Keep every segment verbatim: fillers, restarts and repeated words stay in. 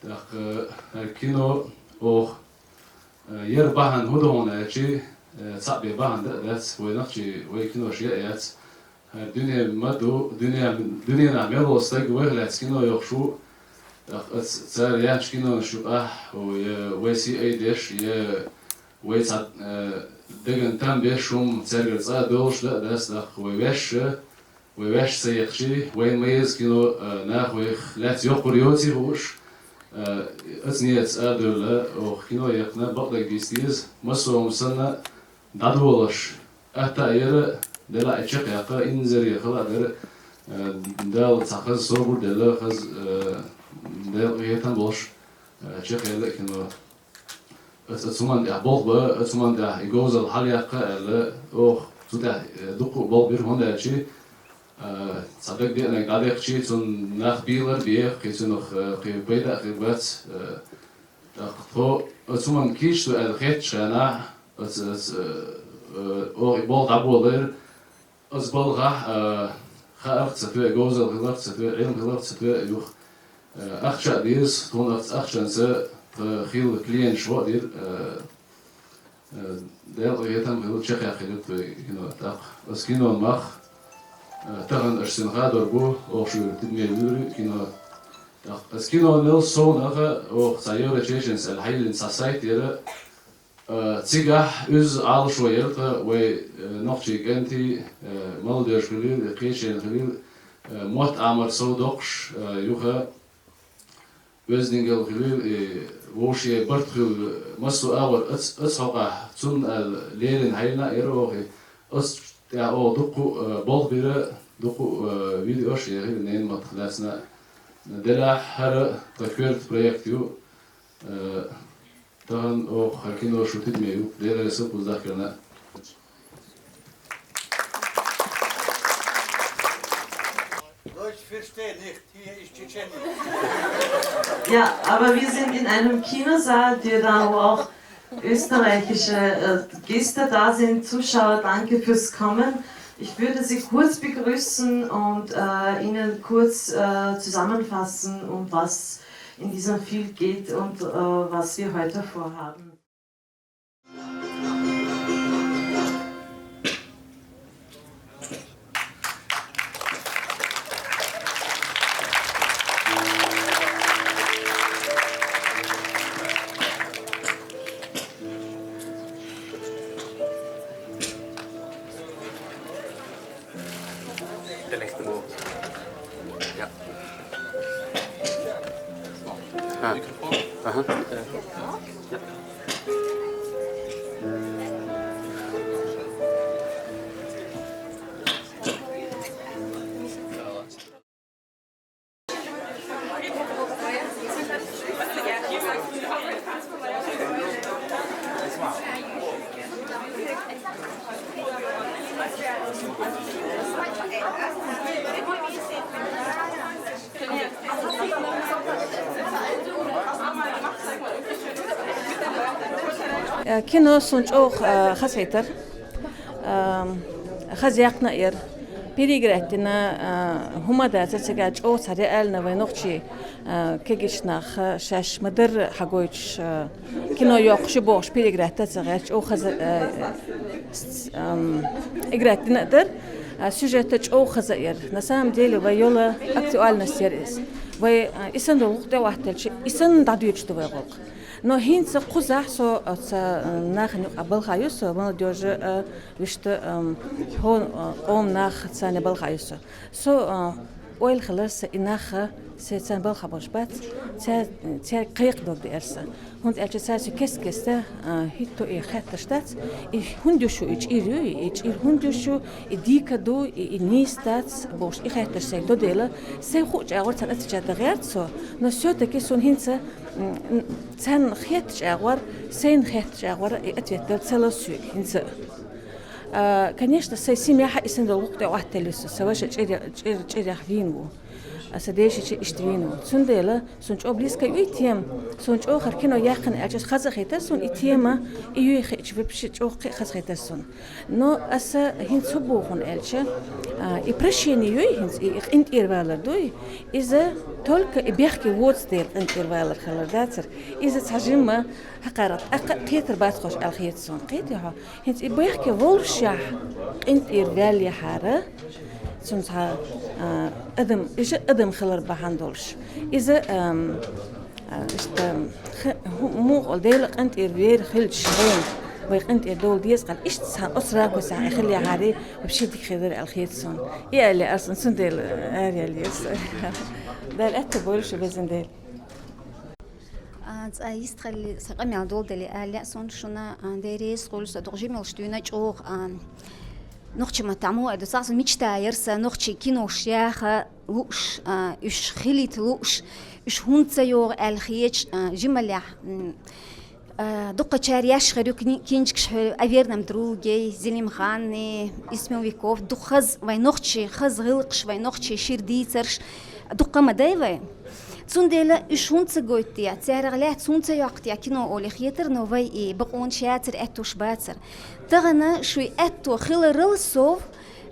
ТӀаккха, э, хӀара кино оха, э, яра бахьан хӀун да хьона аьлча, э, цхьаъ бе бахьан да а дац, вай нохчий, вай кинош я а яц. ХӀара дуьне ма ду, дуьне, дуьненахь мел волу стаг вайх лаьцна кино йохуш ву, тӀаккха ца-, цара яьхначу кинонаш юкъахь, о, я вай сий айдеш, я вай цхьа, э, деган там беш хӀума цаьргара цкъа а долуш да а дац, тӀаккха вай ваьшша, вай ваьшша ца екхчий, вайна ма еза кино, э, наха вайх лаьцна йоккхур йоций хууш, э, оцу ниятца а девлла, оха кино яьккхина, бакъдерг йист еза, массо а хӀума санна, дӀадолош, атта а яра, делахь и чекхъяккха, инзаре хала а дара, э, Дала цхьа хаза собар а делла, хаза, э, Делан къинхетам болуш, э, чекхъяьлла а кино. Аса оцу хӀуманна тӀехь болх бан, оцу хӀуманна тӀехь и говзалла хьалаяккха а аьлла, оха цу тӀехь, э, дуккха а болх бира, хӀунда аьлча, э, цхьа дагадеанарг дӀадехчий, цунна нах бийлар а бе, кхин цунах, э, кхин пайда а хир бац, э, тӀаккха тхо оцу хӀуманна кийча ду аьлла хеттачу хенахь, оцу, оцу, э, э, оха и болх дӀаболийра, оцу балхахь, э, хаарх а ца тоьа, говзалла хиларх а ца тоьа, Ӏилма хиларх а ца тоьа юха, э, ахча а деза, тхуна оцу ахчанца тхан хилла клиенташ гӀо а дира, э, э, Делан къинхетам хилла, чекхъяьккхина ю вай кино. ТӀаккха оцу кинон мах, э, тахана аша цуьнан хадор бу, оха шуьйра тидаме вуьйр ю кино. ТӀаккха оцу кинонал совнаха оха цхьа Еврочеченцы аьлла хьайиллина цхьа сайт яра, э, цигахь уьзза Ӏалашо яра тхан вай, э, нохчий кӀентий, э, молодёжь хилийла, кхечеран хилийла, э, мотт Ӏамар сов доккхуш, э, юха оьздангалла хилийла, и вовшийн барт хилла, массо а агӀор ац-, ацу хьокъехь цунна аьлла леррина хьайиллина а яра оха, и ас тӀехь оха дуккха а, э, болх бира, дуккха а, э, видеош а яхира ненан маттах лаьцна а. Делахь хӀара тхан коьрта проект ю, э, тахана оха хӀара кино шу тидаме ю, Делера сов кхузахь карна. Deutsch verstehe nicht, hier ist Tschetschenien. Ja, aber wir sind in einem Kinosaal, der da, wo auch österreichische, äh, Gäste da sind, Zuschauer, danke fürs Kommen. Ich würde Sie kurz begrüßen und, äh, Ihnen kurz, äh, zusammenfassen, um was in diesem Film geht und, äh, was wir heute vorhaben. Der nächste Move. Ja. Ah. Aha. Ja. Э, кино суна чӀогӀа, э, хазахийтар. Ам, хаза яьккхина а яра. Переиграть дина, а, хӀума дацара цигахь, чӀогӀа цхьа реально вайн нохчий, а, кегийчу наха шаьш ма-дарра хьагойтуш, а, кино йоккхуш ю бохуш, переиграть дан ца гӀерташ, чӀогӀа хаза, а, с-, ам, играть дина а дара, а, сюжет а чӀогӀа хаза а яра. На самом деле, вай йолу актуальность яра иза. Вай, а, и санна долу гӀуллакх тӀе а хӀоттаелча, и санна дӀадоьдуш ду вай гӀуллакх. Но хӀинца кхузахь со оцу, а, нахана юкъахь балхахь ю со, молодёжь, а, вуьшта, ам, хьо-, а, къоман нах царна балхахь ю со. Со, а, ойла хилар сан и нах, а, сан царна балхахь болуш бац, цаьр-, цаьрга кхайкхам дог деара сан. ХӀунда аьлча цаьрца кест-кеста, а, хӀитто и хеттарш дац, и хӀунда ю шу, и чӀир ю, и чӀир хӀунда ю шу, и дика ду, и, и нийса дац, бохуш, и хеттарш сайга до дела, сайн хуу чӀагӀор царна отвечать дан гӀерта со, но всё-таки суна хӀинца, м, м, царна хетта чӀагӀор, сайна хетта чӀагӀор и ответ дала ца ло соьга хӀинца а. А, конечно, сайн семьяхь а и санна долу гӀуллакх тӀе а хӀоттаелла ю со, сан ваша чӀир-, чӀир-, чӀирехь вийна ву. Аса дешича иштта вийна. Цундела сун чӀо близко ю и тема. Сун чӀо хар кино яххана аьлча хаза хетар сун и тема, и юй хеча вообще чӀо хаза хетар сун. Но аса хинца хӀу бохун аьлча, а, и прощение юй хинца, и, и къинтӀера валар дуй, иза только и бехке воц дела къинтӀера валар хилар дацар. Иза цхьа жимма хьакхара, тӀаккха кхетар бац хӀош аьлла хета сун. Кхетий хьо? ХӀинца и бехке волушшехь, къинтӀера ваьллехьара, цунца, а, адам, иша адам хилар бахьан долуш. Иза, ам, а, иштта, хи-, хӀу-, мукъал Дела къинтӀера вер хилча вайн, вай къинтӀера довла деза къал, иштта цхьа оцу ракурсехь хилехьара, вообще дика хир дара аьлла хета суна. И аьлла арсан, цундела араяьлла еза. Дала аьтто бойла шу, везан Дела. А, цкъа йистхилли, сан къамел долдале аьлла, сон шуна, а, деррис хуьлу, со дукха жималш дуьйна чӀогӀа, а, нохчи маттахь муха ду, цхьа сан мечта яра сан нохчи кинош яха лууш, а, уьш хилийта лууш, уьш хӀунда ца йогӀу аьлла хеташ, а, жималлехь, м, а, дуккхачара еш хир ю кни-, кинчкаш хьо, «О верном друге», Зелимханни, Исмелвиков, дукха хаза вай нохчи, хаза гӀиллакхаш, вай нохчи шира дийцарш, дуккха ма дай вай. Цундела уьш хӀунда ца гойту те, царах лаьцна хӀунда ца йоккху те кино олий хетар, но вай и бакъонаш яцара, аьттуш бацара. Тахана шуй аьтто хиларал сов,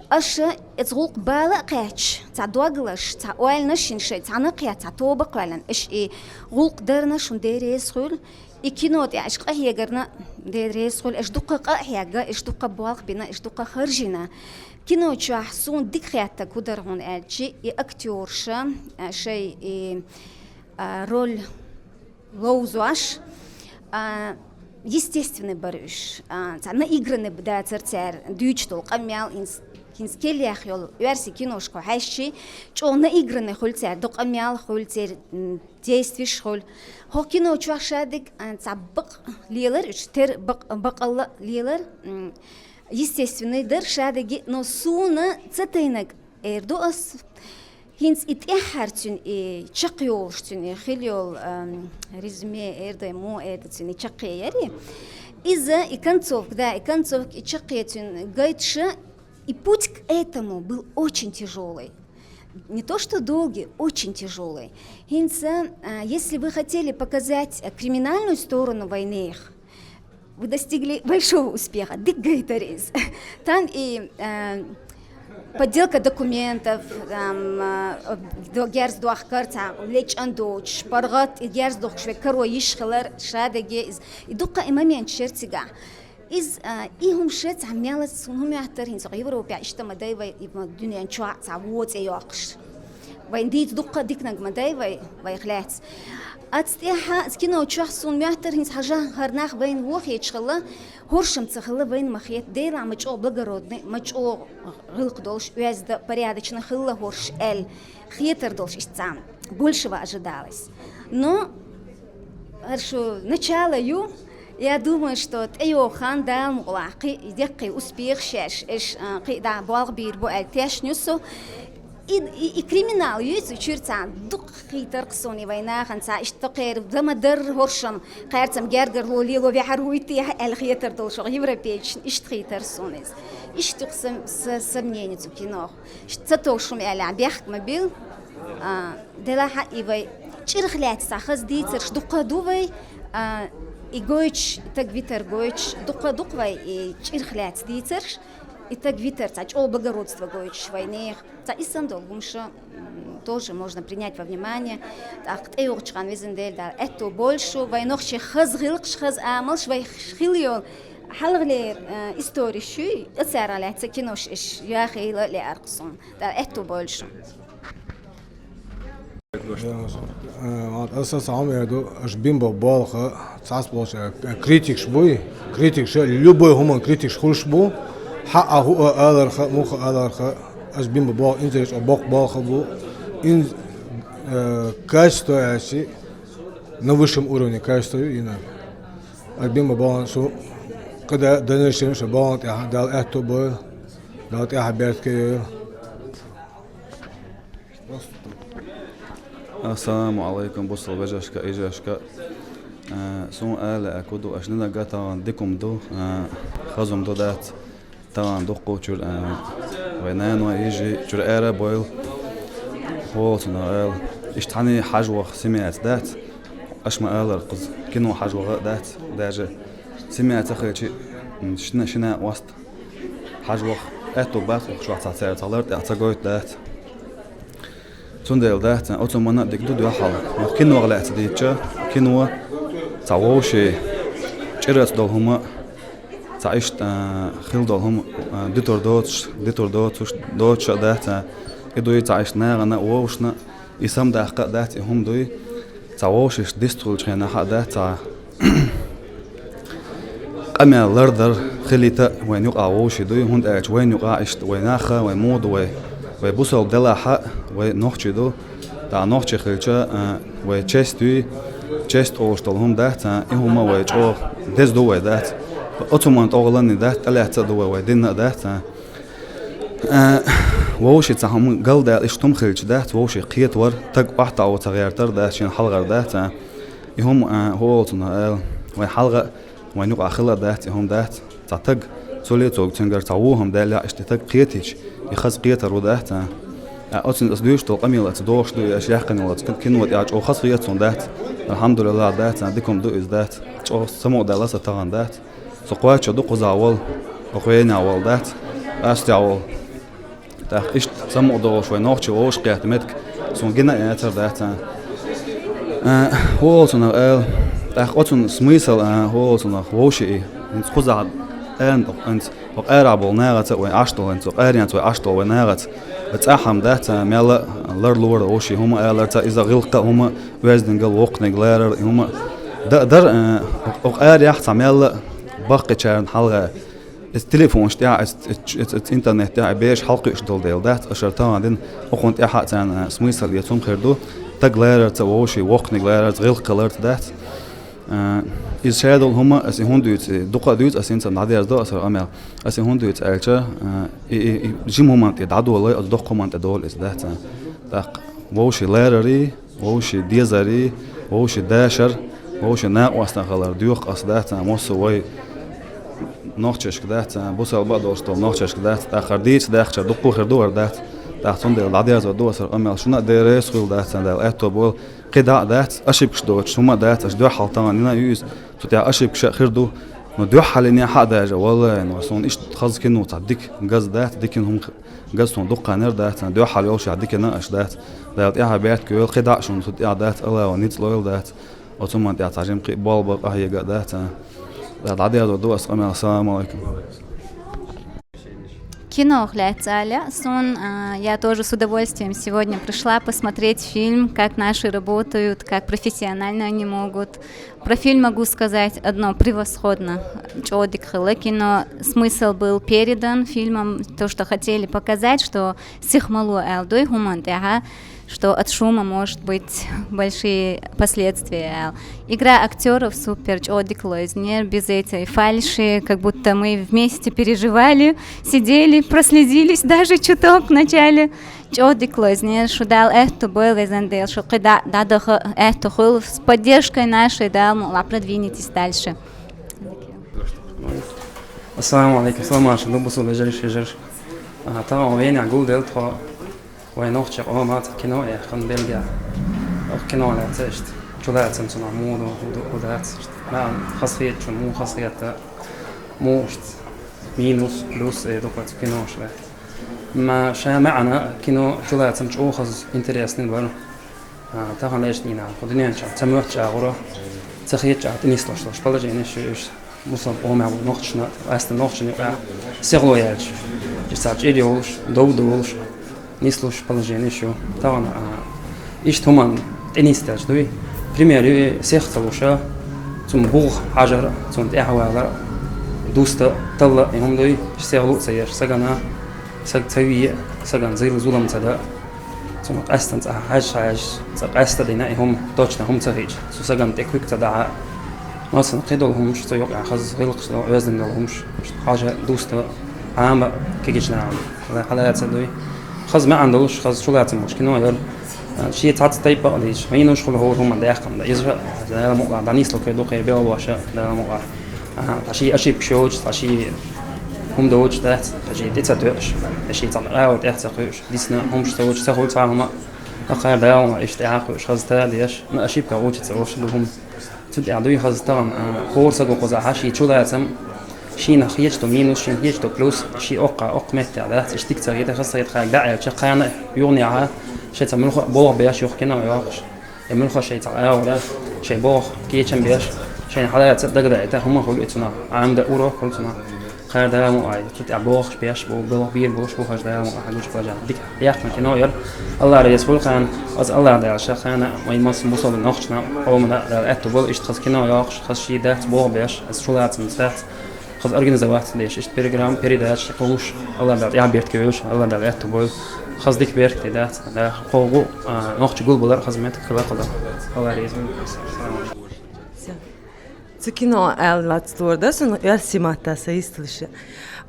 аша эца гӀуллакх бала а кхаьчча, цхьа догалаш, цхьа ойланаш йина шайн, цхьаьна кхетта, цхьа тоба кхоьллина, аша и гӀуллакх дарна шун деррис хуьлу, и кино тӀехь аша къахьегарна деррис хуьлу, аша дуккха къа а хьегна, аша дуккха болх бина, аша дуккха харжийна. Кино чохь суна дика хеттарг хӀу дара хьуна аьлча, и актёрша, а, шайн и, а, роль ловзош, а, естественный бара уьш. А, цхьа наигранный дацара цара дуьйцуш долу къамел, хӀинца, хӀинца кхеллех йолу оьрсийн киношка хьаьжча, чӀогӀа наигранный хуьлу цара, дукха къамел хуьлу церан, м, действеш хуьлу. ХӀокху кино чохь шадерг, а, цхьа бакъ лелар уьш, тера бакъ-, бакъалла лелар, м, естественный дара шадерг, но суна ца тайнарг эр ду ас. ХӀинца и тӀаьххьара цуьнан и чекхйолуш, цуьнан и хила йолу, ам, резюме эр ду, муха эр ду цуьнан и чаккхе яри. Иза и концовка, да, и концовка, и чаккхе цуьнан гайташа, и путь к этому был очень тяжёлый. Не то что долгий, очень тяжёлый. ХӀинца, а, если вы хотели показать, а, криминальную сторону войны, вы достигли большого успеха. Дика гайтара иза. Там и, а, подделка документов, там, а, до-, герз дохкар, цхьа лечкъан доцуш, паргӀат, и герз дохкуш вай каро йиш хилар, шадерг иза. И дуккха и момент шер цигахь. Иза, а, и хӀума ша цхьа мелаца, хӀума моьттура хӀинца Европехь, иштта ма дай вай, и ма дуьнен чохь цхьа вон цӀе йоккхуш. Вайн дийца дуккха а диканиг ма дай вай, вайх лаьцна. Аца тӀехьа, аса кино чохь суна моьттура хӀинца хьажа хӀара нах вайна вохеташ хилла, хӀоршам ца хилла вайна ма хета, Делахь ма чӀогӀа благородный, ма чӀогӀа гӀиллакх долуш, оьзда, порядочно хилла хӀорш аьлла, хетар долуш иштта цхьа большего ожидалось. Но хӀара шу начало ю, я думаю, что тӀейогӀу хан Дала мукъалахь кхин деккхий успех шаьш, эш, а, кхин дӀа болх бийр бу аьлла тешна ю со. И, и, и криминал ю иза чуьра цхьа дукха хийтар-кх суна и вайн нахана цхьа иштта кхера дан ма дарра хӀоршам, кхаьрцам гергарло лело ваьхьар вуй техьа аьлла хетар долуш ваха европейцашна иштта хийтар суна иза. Иштта ю-кх сан, са, са мнение цу кинох. Иштта ца товш хӀума аьллехь бехк ма бил. А, делахь а и вай чӀирх лаьцна цхьа хаза дийцарш дуккха ду вай, а, и гойтуш, и таг витар гойтуш, дуккха ду-кх вай и чӀирх лаьцна дийцарш, и таг витар цхьа чӀогӀа благородство гойтуш вайнех. Цхьа и санна долу хӀума ша, м, тоже можно принять во внимание. ТӀаккха тӀейогӀучу хан везан Дела Дала аьтто бойла шу, вай нохчий хаза гӀиллакхаш, хаза амалш, вай хила йолу хьалхалера, э, историш ю, оцарах лаьцна кинош иш яхийла лаьара-кх суна. Дала аьтто бойла шу. Э, вот аса цхьа хӀума эр ду, аша бина болу болх, цхьацца болчу, э, критикаш буй, критикаш, любой хӀуманна критикаш хуьлуш бу, хьан а хӀуъа аларха, муха аларха, аша бина болу болх, инзаре чӀогӀа боккха болх бу, ин, э, качество аьлчи, на высшем уровне качество ю, йина. Аша бина болу болх шу, кхидӀа дальнейшем шу болх тӀехь, Дала аьтто бойла, Дала тӀехь беркате йойла. Ассаламу алайкум, бусалба вежаршка, йижаршка. А, суна ала а ку ду, аша нанага тахана дика хӀума ду, а, хаза хӀума ду дац. Тахана дуккхачуьра, а, вай нано, йижи чуьра ара а бойла. Волцуна аьлла, иштта цхьанне хьажа ваха семьяца дац, аша ма аллара, кхуза кино хьажа ваха а дац, даже семьяца хилча, м, шина, шина ост хьажа ваха аьтту бац, ухуш вац цхьа цара, цхьа лар тӀехь ца гойту дац. Цундела дац, оцу манна а дика ду дуьхьал. Кино лаьцна дийцча, кино цхьа вовший чӀираца долу хӀума, цхьа иштта, а, хила долу хӀума, а, дитур доцуш, дитур доцуш, доцуш а дац, а, и дуй цхьа иштта нахана а вовшашна, и самадаккха а дац, и хӀума дуй, цхьа вовшашна дистхуьлучу хенахь а дац, цхьа къамел лардар хилийта а вайн юкъахь вовший дуй, хӀунда аьлча вайн юкъахь иштта вай нах а, вай муха ду, вай, вай бусалба делахь а, вай нохчий ду. ТӀаккха нохчий хилча, а, вай честь юй, честь олуш долу хӀума дац, а, и хӀума вай чӀогӀа деза ду вай дац. Оцу хӀуманна тӀехула а дац, тӀелаьцна а ду вай, вай дин а дац, а. А, вовший цхьа хӀума галдаьлла иштта хӀума хилча дац, вовший кхетавар, таг охьатаӀо ца гӀертар дац, шена хьалхара дац, а. И хӀума, а, хӀу олу цунах аьлла, вайн хьалха а, вайн юкъахь хила а дац, и хӀума дац. Цхьа таг, цо лецорг цуьнгара цхьа вон хӀума даьллехь, иштта и таг кхетийча, и хаза кхетар ву дац, а. А, оцунна аса дуьйцуш долу къамел а ца догӀуш ду, и аша яьккхина йолу кхин-, кино тӀехь чӀогӀа хаза хета суна дац. Алхьамдулиллах дац, а, дика хӀума ду иза дац. ЧӀогӀа самукъадаьлла аса тахана дац. Со кхоаччо ду кхузахь волу, кху венехь волу дац, Австрехь волу. ТӀаккха иштта самукъадолуш вай нохчий вовшахкхетта меттиг суна гина а яцар дац, а. А, хӀу олу цунах аьлла, тӀаккха оцунна смысл, а, хӀу олу цунах вовший и. ХӀинца кхузахь аьлла, хӀинца хӀокху арахь болу нахаца а вай Ӏаш долу, хӀинца хӀокху аренца вай Ӏаш долу вай нахаца. Вай цӀахь хӀума дац, а, мелла а ларлора вовший хӀума алар ца, иза гӀиллакх а хӀума, оьздангалла, воккханиг ларар и хӀума. Да-, дар, а, хӀокху арахь цхьа мелла а баккхийчарна хьалха. Иза телефонаш тӀехь, иза, иза, иза, иза интернет тӀехь, и бераш хьалакхуьуш долу дела дац, аша тахана дина, окхунна тӀехь а царна смысл я цунна хир ду, таг ларарца, вовший воккханиг ларарца, гӀиллакх ларца дац. А, иза шадолу хӀума, аса и хӀунда дуьйцу, дукха а дуьйцу, аса хӀинца дӀадерзадо аса хӀара къамел. Аса и хӀунда дуьйцу аьлча, а, и, и, и жима хӀуманна тӀе дӀадолай, оцу доккха хӀуманна тӀе долу иза дац. ТӀаккха вовший ларарий, вовший дезарий, вовший дашар, вовший накъостан хилар доьху аса дац, а, массо а вай нохчашка дац, а, бусалба а долуш долу нохчашка дац, тӀаккха хӀара дийца даьхча дуккха а хир ду хӀара дац. ТӀаккха цундела дӀадерзо ду аса хӀара къамел, шуна а деррес хуьлу дац, а, Дала аьтто бойла, кхидӀа а дац, ошибкаш доцуш хӀума а дац, аша дуьххьал тахана йина а ю иза, цу тӀехь ошибкаш а хир ду, но дуьххьал йинехь а даже, валлахӀи, но суна иштта хаза кино цхьа дика, газа дац, дикина хӀума х-, газа суна дуккха ханнар дац, а, дуьххьал йолушехь дикина а аша дац. Дала тӀаьхьа баьтта кхойла, кхидӀа а шуна цу тӀехь дац, Аллахо ницкъ лойла дац. Оцу хӀуманна тӀехь цхьа жимма кхин а болх бан къахьега а дац, а. ДӀадерзо ду аса къамел. Ассаламу алайкум. Кинох лаьцна аьлча, сун, а, я тоже с удовольствием сегодня пришла посмотреть фильм, как наши работают, как профессионально они могут. Про фильм могу сказать одно: превосходно. ЧӀогӀа дика хилла кино, смысл был передан фильмом, то, что хотели показать, что сих ма ло аьлла дуй хӀуманна тӀехь, что от шума может быть большие последствия аьлла. Игра актёров супер, чӀогӀа дика лоьзнера, без этой фальши, как будто мы вместе переживали, сидели, прослезились даже чуток в начале. ЧӀогӀа дика лоьзнера, шу Дала аьтто бойла, везан Дела, шу кхидӀа дӀадаха аьтто хуьлу, с поддержкой нашей Дала мукъ лахь, продвинитесь дальше. Ассаламу алейкум, салам аша, ду бусул вежариш, вежариш. А, тахана вайна гулделла тхо. Вай нохча къомаца кино яьккхина Бельгехь. Оха кино лаьцна иштта. Чулацам цунах муха ду, хӀу ду, хӀу дац иштта. Ма хазахетачун муха хазахета, муха иштта минус, плюс, э, дукха цу кинош вай. Ма ша маьӀна кино чулацам чӀогӀа хаза интересный бара. А, тахана лечу дийнахь, кху дуьнен чохь ца моьттуш агӀора, ца хеташ а тӀе нислуш долуш положение шу уьш. Мусал къомехь бу нохчашна, къаьстина нохчашна юкъахь сихло яьлча, иштта цхьа чӀир йолуш, дов долуш, нислуш положение шу. Тахана, а, иштта хӀуманна тӀе нисделча дуй. Пример ю и сих ца луша, цунна бух хьажар, цунна тӀаьхьавалар, дуста, талла и хӀума дуй, сихло а ца еш, сагана, саг ца вийя, сагана зил-, зулам ца да. Цунах къаьстина цӀа хьаьжча, хьаьжча, цӀа къаьста дина и хӀума, точно хӀума ца хиъча, цу сагана тӀе куьг ца дахьа. Массанхьа кхидолу хӀумаш, цу юкъахь хаза гӀиллакхаш долу, оьздангалла хӀумаш, хьажа, дуста, Ӏама кегийчу нахана. Хьала-, хьалаца дуй. Хаза маьӀна долуш, хаза чулацам болуш кино яра. Шен цхьацца тайпа а дийцаш, хьийнуш хуьлу хӀора хӀуманна даьккхина. Иза Дала мукъ лахь дӀанисло кхин дукха белхалоша, Дала мукъ лахь. Аха, цхьа шен ошибкаш йоцуш, цхьа шен хӀума доцуш дац, цхьа шен тӀе ца тоьуш, цхьа шен цхьа къаьвла тӀехь ца кхуьуш, дисна хӀумаш ца луш, ца хуьлу цхьа хӀума. Кхара Дала ма иштта тӀаьхьа кхуьуш хаза та деш, но ошибка учится, вообще ду хӀума. Цу тӀехь дуй хаза тахана, а, хӀора саго кхузахь ший чулацам, шийна хеташ ду минус, шийна хеташ ду плюс, ший оккха, оккха меттехь дац, иштта дика ца хета, хаза ца хета, хьайга дӀа аьлча, кхана юханехьа, шайца муьлхха а болх беш, юха кино йоккхуш. Я муьлхха шайца агӀора, шай болх кечам беш, шайна хьалаца дагадайта, хӀума хуьлу и цунах, Ӏамда урок хуьлу цунах. Кхара Дала ма ай, цу тӀехь болхаш беш бу, болх бийр болуш бу хаза Дала ма ай, хьан гучу бажа. Дика яхна кино яра. Алла реза хуьлу хьан, ас Алла Дала ша хьана, вайн массо мусулман нохчна, къомана Дала аьтту болу, иштта хаза кино йоккхуш, хаза ший дац, болх беш, ас чулацам дац, хаза организоваться деш, иштта программа, передача, кхуш, Алла Дала тӀаьхьа берт кевлуш, Алла Дала аьтту болу, хаза дика берт дац, да, кхогу, а, нохча гулбалар, хаза меттиг хила хаза. Алла реза хуьлу. Всё. Цу кино аьлла лац творда, сон яр симатта са йисталиша.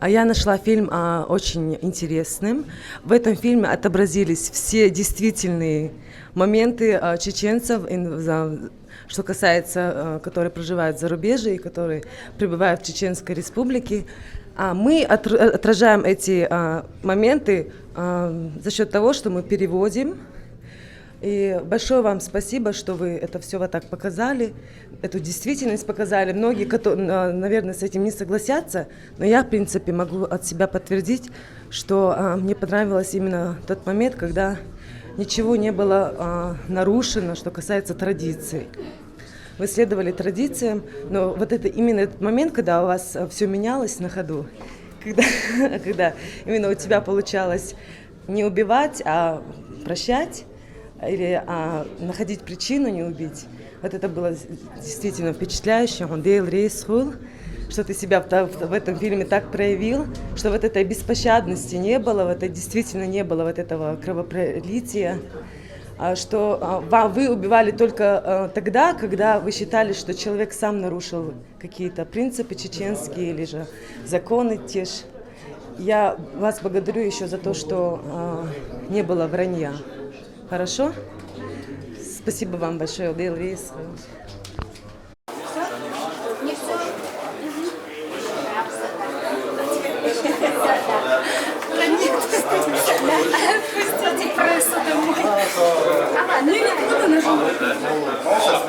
А я нашла фильм, а, очень интересным. В этом фильме отобразились все действительные моменты, а, чеченцев, ин-, за-, что касается, а, которые проживают в зарубежье и которые пребывают в Чеченской Республике. А мы отр-, отражаем эти, а, моменты, а, за счет того, что мы переводим. И большое вам спасибо, что вы это все вот так показали, эту действительность показали. Многие, кото-, на-, наверное, с этим не согласятся, но я, в принципе, могу от себя подтвердить, что, а, мне понравилось именно тот момент, когда ничего не было, а, нарушено, что касается традиций. Вы следовали традициям, но вот это именно этот момент, когда у вас все менялось на ходу, когда, когда именно у тебя получалось не убивать, а прощать, или, а, находить причину не убить. Вот это было с-, действительно впечатляюще. Он Дейл Рейсхул, что ты себя в, та- в этом фильме так проявил, что вот этой беспощадности не было, вот это действительно не было вот этого кровопролития, а, что, а, ва- вы убивали только, а, тогда, когда вы считали, что человек сам нарушил какие-то принципы чеченские или же законы те ж. Я вас благодарю еще за то, что, а, не было вранья. Хорошо? Спасибо вам большое, Дейл Рейс. Отпустите прессу домой. А, ну не буду нажимать.